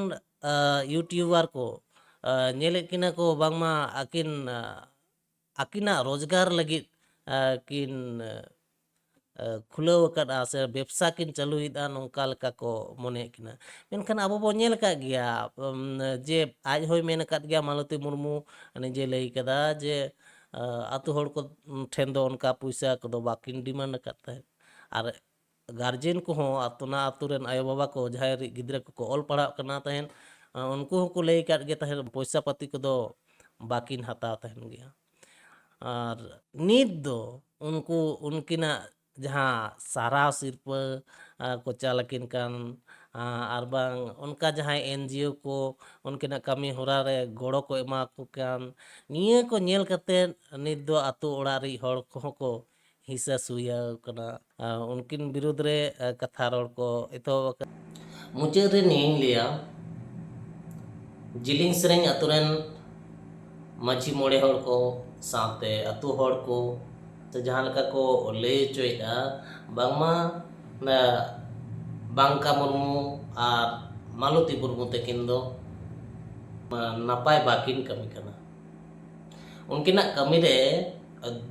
ᱤᱭᱩᱴᱤᱭᱩᱵᱟᱨ ᱠᱚ ᱧᱮᱞᱮᱫ ᱠᱤᱱᱟ ᱠᱚ ᱵᱟᱝᱢᱟ ᱟᱹᱠᱤᱱ ᱟᱹᱠᱤᱱᱟᱜ ᱨᱳᱡᱽᱜᱟᱨ ᱞᱟᱹᱜᱤᱫ ᱠᱤᱱ ᱠᱷᱩᱞᱟᱹᱣ ᱟᱠᱟᱫᱼᱟ ᱥᱮ ᱵᱮᱵᱽᱥᱟ ᱠᱤᱱ ᱪᱟᱹᱞᱩᱭᱮᱫᱼᱟ, ᱱᱚᱝᱠᱟ ᱞᱮᱠᱟ ᱠᱚ ᱢᱚᱱᱮᱭᱮᱫ ᱠᱤᱱᱟ᱾ ᱢᱮᱱᱠᱷᱟᱱ ᱟᱵᱚ ᱵᱚᱱ ᱧᱮᱞ ᱟᱠᱟᱫ ᱜᱮᱭᱟ ᱡᱮ ᱟᱡ ᱦᱚᱸᱭ ᱢᱮᱱ ᱟᱠᱟᱫ ᱜᱮᱭᱟ, ᱢᱟᱞᱚᱛᱤ ᱢᱩᱨᱢᱩ ᱱᱤᱡᱮ ᱞᱟᱹᱭ ᱠᱟᱫᱟ ᱡᱮ ᱟᱛᱳ ᱦᱚᱲ ᱠᱚ ᱴᱷᱮᱱ ᱫᱚ ᱚᱱᱠᱟ ᱯᱚᱭᱥᱟ ᱠᱚᱫᱚ ᱵᱟᱹᱠᱤᱱ ᱰᱤᱢᱟᱱᱰ ᱟᱠᱟᱫ ᱛᱟᱦᱮᱸᱫ᱾ ᱟᱨ ᱜᱟᱨᱡᱮᱱ ᱠᱚᱦᱚᱸ ᱟᱛᱳ, ᱚᱱᱟ ᱟᱛᱳ ᱨᱮᱱ ᱟᱭᱳᱼᱵᱟᱵᱟ ᱠᱚ ᱡᱟᱦᱟᱸᱭ ᱨᱮ ᱜᱤᱫᱽᱨᱟᱹ ᱠᱚᱠᱚ ᱚᱞ ᱯᱟᱲᱦᱟᱜ ᱠᱟᱱᱟ ᱛᱟᱦᱮᱸᱫ, ᱩᱱᱠᱩ ᱦᱚᱸᱠᱚ ᱞᱟᱹᱭ ᱟᱠᱟᱫ ᱜᱮ ᱛᱟᱦᱮᱸᱫ, ᱯᱚᱭᱥᱟ ᱯᱟᱹᱛᱤ ᱠᱚᱫᱚ ᱵᱟᱹᱠᱤᱱ ᱦᱟᱛᱟᱣ ᱛᱟᱦᱮᱱ ᱜᱮᱭᱟ᱾ ᱟᱨ ᱱᱤᱛ ᱫᱚ ᱩᱱᱠᱩ, ᱩᱱᱠᱤᱱᱟᱜ ᱡᱟᱦᱟᱸ ᱥᱟᱨᱦᱟᱣ ᱥᱤᱨᱯᱟᱹ ᱠᱚ ᱪᱟᱞ ᱟᱹᱠᱤᱱ ᱠᱟᱱ, ᱟᱨ ᱵᱟᱝ ᱚᱱᱠᱟ ᱡᱟᱦᱟᱸᱭ ᱮᱱᱡᱤᱳ ᱠᱚ ᱩᱱᱠᱤᱱᱟᱜ ᱠᱟᱹᱢᱤ ᱦᱚᱨᱟ ᱨᱮ ᱜᱚᱲᱚ ᱠᱚ ᱮᱢᱟ ᱠᱚ ᱠᱟᱱ, ᱱᱤᱭᱟᱹ ᱠᱚ ᱧᱮᱞ ᱠᱟᱛᱮᱫ ᱱᱤᱛ ᱫᱚ ᱟᱛᱳ ᱚᱲᱟᱜ ᱨᱤᱡ ᱦᱚᱲ ᱠᱚᱦᱚᱸ ᱠᱚ ᱦᱤᱥᱟᱹ ᱥᱩᱭᱟᱹᱣ ᱠᱟᱱᱟ᱾ ᱟᱨ ᱩᱱᱠᱤᱱ ᱵᱤᱨᱩᱫᱽ ᱨᱮ ᱠᱟᱛᱷᱟ ᱨᱚᱲ ᱠᱚ ᱮᱛᱚᱦᱚᱵ ᱟᱠᱟᱱᱟ᱾ ᱢᱩᱪᱟᱹᱫ ᱨᱮ ᱱᱤᱭᱟᱹᱧ ᱞᱟᱹᱭᱟ, ᱡᱤᱞᱤᱧ ᱥᱮᱨᱮᱧ ᱟᱛᱳ ᱨᱮᱱ ᱢᱟᱹᱡᱷᱤ ᱢᱚᱬᱮ ᱦᱚᱲ ᱠᱚ, ᱥᱟᱶᱛᱮ ᱟᱹᱛᱩ ᱦᱚᱲ ᱠᱚ ᱥᱮ ᱡᱟᱦᱟᱸ ᱞᱮᱠᱟ ᱠᱚ ᱞᱟᱹᱭ ᱦᱚᱪᱚᱭᱮᱫᱼᱟ, ᱵᱟᱝᱢᱟ ᱵᱟᱝᱠᱟ ᱢᱩᱨᱢᱩ ᱟᱨ ᱢᱟᱞᱚᱛᱤ ᱢᱩᱨᱢᱩ ᱛᱟᱹᱠᱤᱱ ᱫᱚ ᱱᱟᱯᱟᱭ ᱵᱟᱹᱠᱤᱱ ᱠᱟᱹᱢᱤ ᱠᱟᱱᱟ᱾ ᱩᱱᱠᱤᱱᱟᱜ ᱠᱟᱹᱢᱤ ᱨᱮ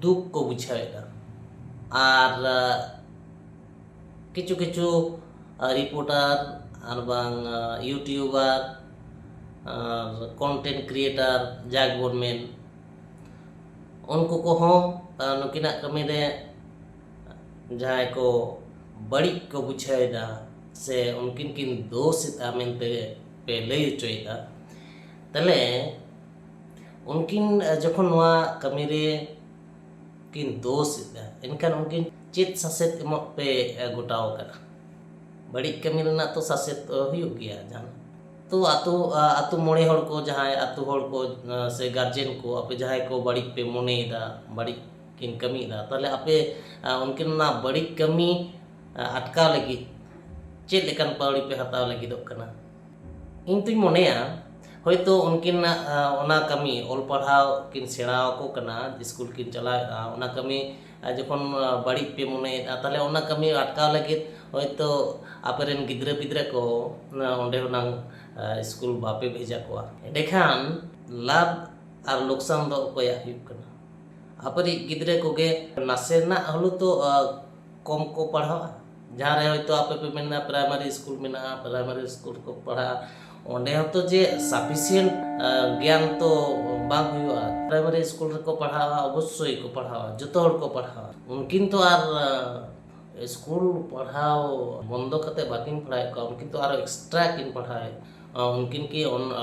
ᱫᱩᱠ ᱠᱚ ᱵᱩᱡᱷᱟᱹᱣᱮᱫᱼᱟ᱾ ᱟᱨ ᱠᱤᱪᱷᱩ ᱠᱤᱪᱷᱩ ᱨᱤᱯᱳᱨᱴᱟᱨ ᱟᱨ ᱵᱟᱝ ᱤᱭᱩᱴᱤᱭᱩᱵᱟᱨ ᱟᱨ ᱠᱚᱱᱴᱮᱱᱴ ᱠᱨᱤᱭᱮᱴᱟᱨ ᱡᱟᱠ ᱵᱚᱱ ᱢᱮᱱ, ᱩᱱᱠᱩ ᱠᱚᱦᱚᱸ ᱱᱩᱠᱤᱱᱟᱜ ᱠᱟᱹᱢᱤ ᱨᱮ ᱡᱟᱦᱟᱸᱭ ᱠᱚ ᱵᱟᱹᱲᱤᱡ ᱠᱚ ᱵᱩᱡᱷᱟᱹᱣᱮᱫᱟ ᱥᱮ ᱩᱱᱠᱤᱱ ᱠᱤᱱ ᱫᱳᱥ ᱮᱫᱟ ᱢᱮᱱᱛᱮ ᱯᱮ ᱞᱟᱹᱭ ᱦᱚᱪᱚᱭᱮᱫᱟ, ᱛᱟᱦᱞᱮ ᱩᱱᱠᱤᱱ ᱡᱚᱠᱷᱚᱱ ᱱᱚᱣᱟ ᱠᱟᱹᱢᱤ ᱨᱮ ᱠᱤᱱ ᱫᱳᱥ ᱮᱫᱟ, ᱮᱱᱠᱷᱟᱱ ᱩᱱᱠᱤᱱ ᱪᱮᱫ ᱥᱟᱥᱮᱛ ᱮᱢᱚᱜ ᱯᱮ ᱜᱚᱴᱟᱣ ᱟᱠᱟᱫᱟ? ᱵᱟᱹᱲᱤᱡ ᱠᱟᱹᱢᱤ ᱨᱮᱱᱟᱜ ᱛᱚ ᱥᱟᱥᱮᱛ ᱦᱩᱭᱩᱜ ᱜᱮᱭᱟ ᱡᱟᱦᱟᱸ᱾ ᱛᱚ ᱟᱛᱳ ᱟᱛᱳ ᱢᱚᱬᱮ ᱦᱚᱲ ᱠᱚ, ᱡᱟᱦᱟᱸᱭ ᱟᱛᱳ ᱦᱚᱲ ᱠᱚ ᱥᱮ ᱜᱟᱨᱡᱮᱱ ᱠᱚ, ᱟᱯᱮ ᱡᱟᱦᱟᱸᱭ ᱠᱚ ᱵᱟᱹᱲᱤᱡ ᱯᱮ ᱢᱚᱱᱮᱭᱮᱫᱟ, ᱵᱟᱹᱲᱤᱡ ᱠᱤᱱ ᱠᱟᱹᱢᱤᱭᱮᱫᱟ, ᱛᱟᱦᱞᱮ ᱟᱯᱮ ᱩᱱᱠᱤᱱ ᱚᱱᱟ ᱵᱟᱹᱲᱤᱡ ᱠᱟᱹᱢᱤ ᱟᱴᱠᱟᱣ ᱞᱟᱹᱜᱤᱫ ᱪᱮᱫ ᱞᱮᱠᱟᱱ ᱯᱟᱹᱣᱲᱤ ᱯᱮ ᱦᱟᱛᱟᱣ ᱞᱟᱹᱜᱤᱫᱚᱜ ᱠᱟᱱᱟ? ᱤᱧ ᱛᱩᱧ ᱢᱚᱱᱮᱭᱟ, ᱦᱚᱭᱛᱳ ᱩᱱᱠᱤᱱᱟᱜ ᱚᱱᱟ ᱠᱟᱹᱢᱤ, ᱚᱞ ᱯᱟᱲᱦᱟᱣ ᱠᱤᱱ ᱥᱮᱬᱟ ᱟᱠᱚ ᱠᱟᱱᱟ, ᱥᱠᱩᱞ ᱠᱤᱱ ᱪᱟᱞᱟᱣᱮᱫᱼᱟ, ᱚᱱᱟ ᱠᱟᱹᱢᱤ ᱡᱚᱠᱷᱚᱱ ᱵᱟᱹᱲᱤᱡ ᱯᱮ ᱢᱚᱱᱮᱭᱮᱫᱼᱟ, ᱛᱟᱦᱞᱮ ᱚᱱᱟ ᱠᱟᱹᱢᱤ ᱟᱴᱠᱟᱣ ᱞᱟᱹᱜᱤᱫ ᱦᱚᱭᱛᱳ ᱟᱯᱮᱨᱮᱱ ᱜᱤᱫᱽᱨᱟᱹ ᱯᱤᱫᱽᱨᱟᱹ ᱠᱚ ᱚᱸᱰᱮ ᱦᱩᱱᱟᱹᱝ ᱥᱠᱩᱞ ᱵᱟᱯᱮ ᱵᱷᱮᱡᱟ ᱠᱚᱣᱟ᱾ ᱮᱸᱰᱮᱠᱷᱟᱱ ᱞᱟᱵᱷ ᱟᱨ ᱞᱚᱠᱥᱟᱱ ᱫᱚ ᱚᱠᱚᱭᱟᱜ ᱦᱩᱭᱩᱜ ᱠᱟᱱᱟ? ᱟᱯᱮᱨᱤᱡ ᱜᱤᱫᱽᱨᱟᱹ ᱠᱚᱜᱮ ᱱᱟᱥᱮᱱᱟᱜ ᱦᱚᱞᱳ ᱛᱚ ᱠᱚᱢ ᱠᱚ ᱯᱟᱲᱦᱟᱜᱼᱟ᱾ ᱡᱟᱦᱟᱸ ᱨᱮ ᱦᱚᱭᱛᱳ ᱟᱯᱮ ᱯᱮ ᱢᱮᱱᱟ ᱯᱨᱟᱭᱢᱟᱨᱤ ᱥᱠᱩᱞ ᱢᱮᱱᱟᱜᱼᱟ, ᱯᱨᱟᱭᱢᱟᱨᱤ ᱥᱠᱩᱞ ᱨᱮᱠᱚ ᱯᱟᱲᱦᱟᱜᱼᱟ, ᱚᱸᱰᱮ ᱦᱚᱸᱛᱚ ᱡᱮ ᱥᱟᱯᱷᱤᱥᱤᱭᱮᱱᱴ ᱜᱮᱭᱟᱱ ᱛᱚ ᱵᱟᱝ ᱦᱩᱭᱩᱜᱼᱟ᱾ ᱯᱨᱟᱭᱢᱟᱨᱤ ᱥᱠᱩᱞ ᱨᱮᱠᱚ ᱯᱟᱲᱦᱟᱣᱟ, ᱚᱵᱚᱥᱥᱳᱭ ᱠᱚ ᱯᱟᱲᱦᱟᱣᱟ, ᱡᱚᱛᱚ ᱦᱚᱲ ᱠᱚ ᱯᱟᱲᱦᱟᱣᱟ᱾ ᱩᱱᱠᱤᱱ ᱛᱚ ᱟᱨ ᱥᱠᱩᱞ ᱯᱟᱲᱦᱟᱣ ᱵᱚᱱᱫᱚ ᱠᱟᱛᱮ ᱵᱟᱹᱠᱤᱱ ᱯᱟᱲᱦᱟᱣᱮᱫ ᱠᱚᱣᱟ, ᱩᱱᱠᱤᱱ ᱛᱚ ᱟᱨᱚ ᱮᱠᱥᱴᱨᱟ ᱠᱤᱱ ᱯᱟᱲᱦᱟᱣᱮᱫ ᱠᱚᱣᱟ᱾ ᱩᱱᱠᱤᱱ ᱠᱤ ᱚᱱ-,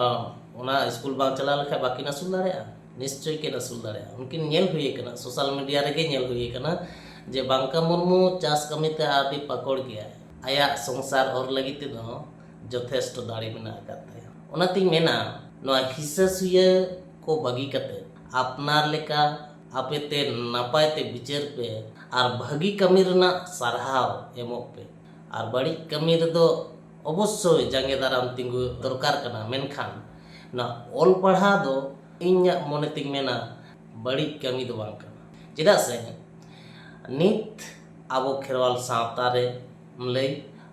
ᱚᱱᱟ ᱥᱠᱩᱞ ᱵᱟᱝ ᱪᱟᱞᱟᱣ ᱞᱮᱠᱷᱟᱱ ᱵᱟᱹᱠᱤᱱ ᱟᱹᱥᱩᱞ ᱫᱟᱲᱮᱭᱟᱜᱼᱟ? ᱱᱤᱥᱪᱳᱭ ᱠᱤᱱ ᱟᱹᱥᱩᱞ ᱫᱟᱲᱮᱭᱟᱜᱼᱟ᱾ ᱩᱱᱠᱤᱱ ᱧᱮᱞ ᱦᱩᱭ ᱟᱠᱟᱱᱟ, ᱥᱳᱥᱟᱞ ᱢᱤᱰᱤᱭᱟ ᱨᱮᱜᱮ ᱧᱮᱞ ᱦᱩᱭ ᱟᱠᱟᱱᱟ ᱡᱮ ᱵᱟᱝᱠᱟ ᱢᱩᱨᱢᱩ ᱪᱟᱥ ᱠᱟᱹᱢᱤ ᱛᱮ ᱟᱹᱰᱤ ᱯᱟᱠᱚᱲ ᱜᱮᱭᱟᱭ᱾ ᱟᱭᱟᱜ ᱥᱚᱝᱥᱟᱨ ᱚᱨ ᱞᱟᱹᱜᱤᱫ ᱛᱮᱫᱚ ᱡᱚᱛᱷᱮᱥᱴᱚ ᱫᱟᱲᱮ ᱢᱮᱱᱟᱜ ᱟᱠᱟᱫ ᱛᱟᱭᱟ᱾ ᱚᱱᱟᱛᱤᱧ ᱢᱮᱱᱟ, ᱱᱚᱣᱟ ᱦᱤᱥᱟᱹ ᱥᱩᱭᱟᱹ ᱠᱚ ᱵᱟᱹᱜᱤ ᱠᱟᱛᱮ ᱟᱯᱱᱟᱨ ᱞᱮᱠᱟ ᱟᱯᱮ ᱛᱮ ᱱᱟᱯᱟᱭ ᱛᱮ ᱵᱤᱪᱟᱹᱨ ᱯᱮ ᱟᱨ ᱵᱷᱟᱹᱜᱤ ᱠᱟᱹᱢᱤ ᱨᱮᱱᱟᱜ ᱥᱟᱨᱦᱟᱣ ᱮᱢᱚᱜ ᱯᱮ᱾ ᱟᱨ ᱵᱟᱹᱲᱤᱡ ᱠᱟᱹᱢᱤ ᱨᱮᱫᱚ ᱚᱵᱚᱥᱥᱳᱭ ᱡᱟᱸᱜᱮ ᱫᱟᱨᱟᱢ ᱛᱤᱸᱜᱩ ᱫᱚᱨᱠᱟᱨ ᱠᱟᱱᱟ, ᱢᱮᱱᱠᱷᱟᱱ ᱱᱚᱣᱟ ᱚᱞ ᱯᱟᱲᱦᱟᱣ ᱫᱚ ᱤᱧᱟᱹᱜ ᱢᱚᱱᱮ ᱛᱤᱧ ᱢᱮᱱᱟ, ᱵᱟᱹᱲᱤᱡ ᱠᱟᱹᱢᱤ ᱫᱚ ᱵᱟᱝ ᱠᱟᱱᱟ᱾ ᱪᱮᱫᱟᱜ ᱥᱮ ᱱᱤᱛ ᱟᱵᱚ ᱠᱷᱮᱨᱣᱟᱞ ᱥᱟᱶᱛᱟ ᱨᱮᱢ ᱞᱟᱹᱭ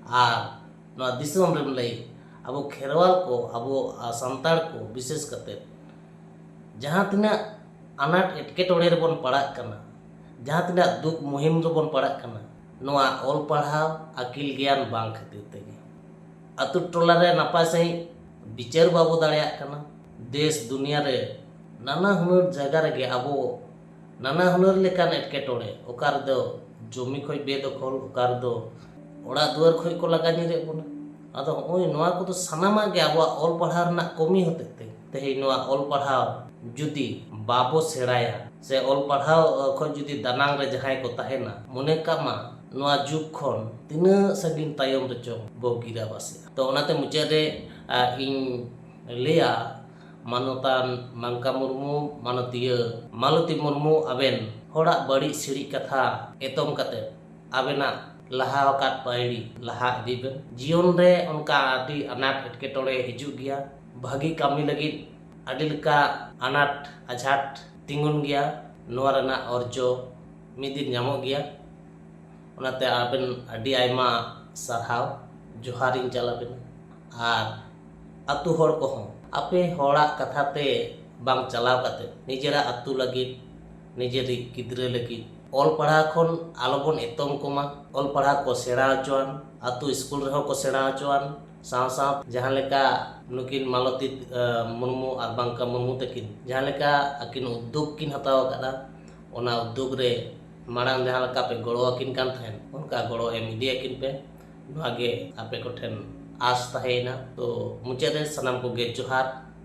ᱟᱨ ᱱᱚᱣᱟ ᱫᱤᱥᱚᱢ ᱨᱮᱢ ᱞᱟᱹᱭ, ᱟᱵᱚ ᱠᱷᱮᱨᱣᱟᱞ ᱠᱚ, ᱟᱵᱚ ᱥᱟᱱᱛᱟᱲ ᱠᱚ ᱵᱤᱥᱮᱥ ᱠᱟᱛᱮ ᱡᱟᱦᱟᱸ ᱛᱤᱱᱟᱹᱜ ᱟᱱᱟᱴ ᱮᱴᱠᱮᱴᱚᱬᱮ ᱨᱮᱵᱚᱱ ᱯᱟᱲᱟᱜ ᱠᱟᱱᱟ, ᱡᱟᱦᱟᱸ ᱛᱤᱱᱟᱹᱜ ᱫᱩᱠ ᱢᱩᱦᱤᱢ ᱨᱮᱵᱚᱱ ᱯᱟᱲᱟᱜ ᱠᱟᱱᱟ, ᱱᱚᱣᱟ ᱚᱞ ᱯᱟᱲᱦᱟᱣ ᱟᱹᱠᱤᱞ ᱜᱮᱭᱟᱱ ᱵᱟᱝ ᱠᱷᱟᱹᱛᱤᱨ ᱛᱮᱜᱮ᱾ ᱟᱛᱳ ᱴᱚᱞᱟ ᱨᱮ ᱱᱟᱯᱟᱭ ᱥᱟᱺᱦᱤᱡ ᱵᱤᱪᱟᱹᱨ ᱵᱟᱵᱚ ᱫᱟᱲᱮᱭᱟᱜ ᱠᱟᱱᱟ᱾ ᱫᱮᱥ ᱫᱩᱱᱤᱭᱟᱹ ᱨᱮ ᱱᱟᱱᱟ ᱦᱩᱱᱟᱹᱨ ᱡᱟᱭᱜᱟ ᱨᱮᱜᱮ ᱟᱵᱚ ᱱᱟᱱᱟ ᱦᱩᱱᱟᱹᱨ ᱞᱮᱠᱟᱱ ᱮᱴᱠᱮᱴᱚᱬᱮ, ᱚᱠᱟ ᱨᱮᱫᱚ ᱡᱚᱢᱤ ᱠᱷᱚᱡ ᱵᱮᱫᱚᱠᱷᱚᱞ, ᱚᱠᱟ ᱨᱮᱫᱚ ᱚᱲᱟᱜ ᱫᱩᱣᱟᱹᱨ ᱠᱷᱚᱡ ᱠᱚ ᱞᱟᱜᱟ ᱧᱤᱨᱮᱫ ᱵᱚᱱᱟ᱾ ᱟᱫᱚ ᱦᱚᱸᱜᱼᱚᱭ ᱱᱚᱣᱟ ᱠᱚᱫᱚ ᱥᱟᱱᱟᱢᱟᱜ ᱜᱮ ᱟᱵᱚᱣᱟᱜ ᱚᱞ ᱯᱟᱲᱦᱟᱣ ᱨᱮᱱᱟᱜ ᱠᱚᱢᱤ ᱦᱚᱛᱮᱡ ᱛᱮ᱾ ᱛᱮᱦᱮᱧ ᱱᱚᱣᱟ ᱚᱞ ᱯᱟᱲᱦᱟᱣ ᱡᱩᱫᱤ ᱵᱟᱵᱚ ᱥᱮᱬᱟᱭᱟ ᱥᱮ ᱚᱞ ᱯᱟᱲᱦᱟᱣ ᱠᱷᱚᱱ ᱡᱩᱫᱤ ᱫᱟᱱᱟᱝ ᱨᱮ ᱡᱟᱦᱟᱸᱭ ᱠᱚ ᱛᱟᱦᱮᱱᱟ, ᱢᱚᱱᱮ ᱠᱟᱜ ᱢᱟ ᱱᱚᱣᱟ ᱡᱩᱜᱽ ᱠᱷᱚᱱ ᱛᱤᱱᱟᱹᱜ ᱥᱟᱺᱜᱤᱧ ᱛᱟᱭᱚᱢ ᱨᱮᱪᱚ ᱵᱚ ᱜᱤᱨᱟᱵᱟᱥᱮᱜᱼᱟ᱾ ᱛᱚ ᱚᱱᱟᱛᱮ ᱢᱩᱪᱟᱹᱫ ᱨᱮ, ᱟ, ᱤᱧ ᱞᱟᱹᱭᱟ, ᱢᱟᱱᱚᱛᱟᱱ ᱢᱟᱝᱠᱟ ᱢᱩᱨᱢᱩ, ᱢᱟᱱᱚᱛᱤᱭᱟᱹ ᱢᱟᱞᱚᱛᱤ ᱢᱩᱨᱢᱩ, ᱟᱵᱮᱱ ᱦᱚᱲᱟᱜ ᱵᱟᱹᱲᱤᱡ ᱥᱤᱲᱤᱡ ᱠᱟᱛᱷᱟ ᱮᱛᱚᱢ ᱠᱟᱛᱮ ᱟᱵᱮᱱᱟᱜ ᱞᱟᱦᱟ ᱟᱠᱟᱫ ᱯᱟᱹᱭᱲᱤ ᱞᱟᱦᱟ ᱤᱫᱤ ᱵᱮᱱ᱾ ᱡᱤᱭᱚᱱ ᱨᱮ ᱚᱱᱠᱟ ᱟᱹᱰᱤ ᱟᱱᱟᱴ ᱮᱴᱠᱮᱴᱚᱬᱮ ᱦᱤᱡᱩᱜ ᱜᱮᱭᱟ᱾ ᱵᱷᱟᱹᱜᱤ ᱠᱟᱹᱢᱤ ᱞᱟᱹᱜᱤᱫ ᱟᱹᱰᱤ ᱞᱮᱠᱟ ᱟᱱᱟᱴ ᱟᱡᱷᱟᱴ ᱛᱤᱸᱜᱩᱱ ᱜᱮᱭᱟ᱾ ᱱᱚᱣᱟ ᱨᱮᱱᱟᱜ ᱚᱨᱡᱚ ᱢᱤᱫ ᱫᱤᱱ ᱧᱟᱢᱚᱜ ᱜᱮᱭᱟ᱾ ᱚᱱᱟᱛᱮ ᱟᱵᱮᱱ ᱟᱹᱰᱤ ᱟᱭᱢᱟ ᱥᱟᱨᱦᱟᱣ, ᱡᱚᱦᱟᱨᱤᱧ ᱪᱟᱞ ᱟᱵᱮᱱᱟ᱾ ᱟᱨ ᱟᱹᱛᱩ ᱦᱚᱲ ᱠᱚᱦᱚᱸ ᱟᱯᱮ ᱦᱚᱲᱟᱜ ᱠᱟᱛᱷᱟ ᱛᱮ ᱵᱟᱝ ᱪᱟᱞᱟᱣ ᱠᱟᱛᱮ ᱱᱤᱡᱮᱨᱟᱜ ᱟᱹᱛᱩ ᱞᱟᱹᱜᱤᱫ, ᱱᱤᱡᱮᱨᱤᱡ ᱜᱤᱫᱽᱨᱟᱹ ᱞᱟᱹᱜᱤᱫ ᱚᱞ ᱯᱟᱲᱦᱟᱣ ᱠᱷᱚᱱ ᱟᱞᱚᱵᱚᱱ ᱮᱛᱚᱢ ᱠᱚᱢᱟ᱾ ᱚᱞ ᱯᱟᱲᱦᱟᱣ ᱠᱚ ᱥᱮᱬᱟ ᱦᱚᱪᱚᱣᱟᱱ, ᱟᱹᱛᱩ ᱥᱠᱩᱞ ᱨᱮᱦᱚᱸ ᱠᱚ ᱥᱮᱬᱟ ᱦᱚᱪᱚᱣᱟᱱ᱾ ᱥᱟᱶ ᱥᱟᱶ ᱡᱟᱦᱟᱸ ᱞᱮᱠᱟ ᱱᱩᱠᱤᱱ ᱢᱟᱞᱚᱛᱤ, ᱮ, ᱢᱩᱨᱢᱩ ᱟᱨ ᱵᱟᱝᱠᱟ ᱢᱩᱨᱢᱩ ᱛᱟᱹᱠᱤᱱ ᱡᱟᱦᱟᱸ ᱞᱮᱠᱟ ᱟᱹᱠᱤᱱ ᱩᱫᱽᱫᱳᱜᱽ ᱠᱤᱱ ᱦᱟᱛᱟᱣ ᱟᱠᱟᱫᱟ, ᱚᱱᱟ ᱩᱫᱽᱫᱳᱜᱽ ᱨᱮ ᱢᱟᱲᱟᱝ ᱡᱟᱦᱟᱸ ᱞᱮᱠᱟ ᱯᱮ ᱜᱚᱲᱚ ᱟᱹᱠᱤᱱ ᱠᱟᱱ ᱛᱟᱦᱮᱸᱫ, ᱚᱱᱠᱟ ᱜᱚᱲᱚ ᱮᱢ ᱤᱫᱤᱭᱟᱹᱠᱤᱱ ᱯᱮ᱾ ᱱᱚᱣᱟ ᱜᱮ ᱟᱯᱮ ᱠᱚᱴᱷᱮᱱ ᱟᱥ ᱛᱟᱦᱮᱸᱭᱮᱱᱟ᱾ ᱛᱚ ᱢᱩᱪᱟᱹᱫ ᱨᱮ ᱥᱟᱱᱟᱢ ᱠᱚᱜᱮ ᱡᱚᱦᱟᱨ᱾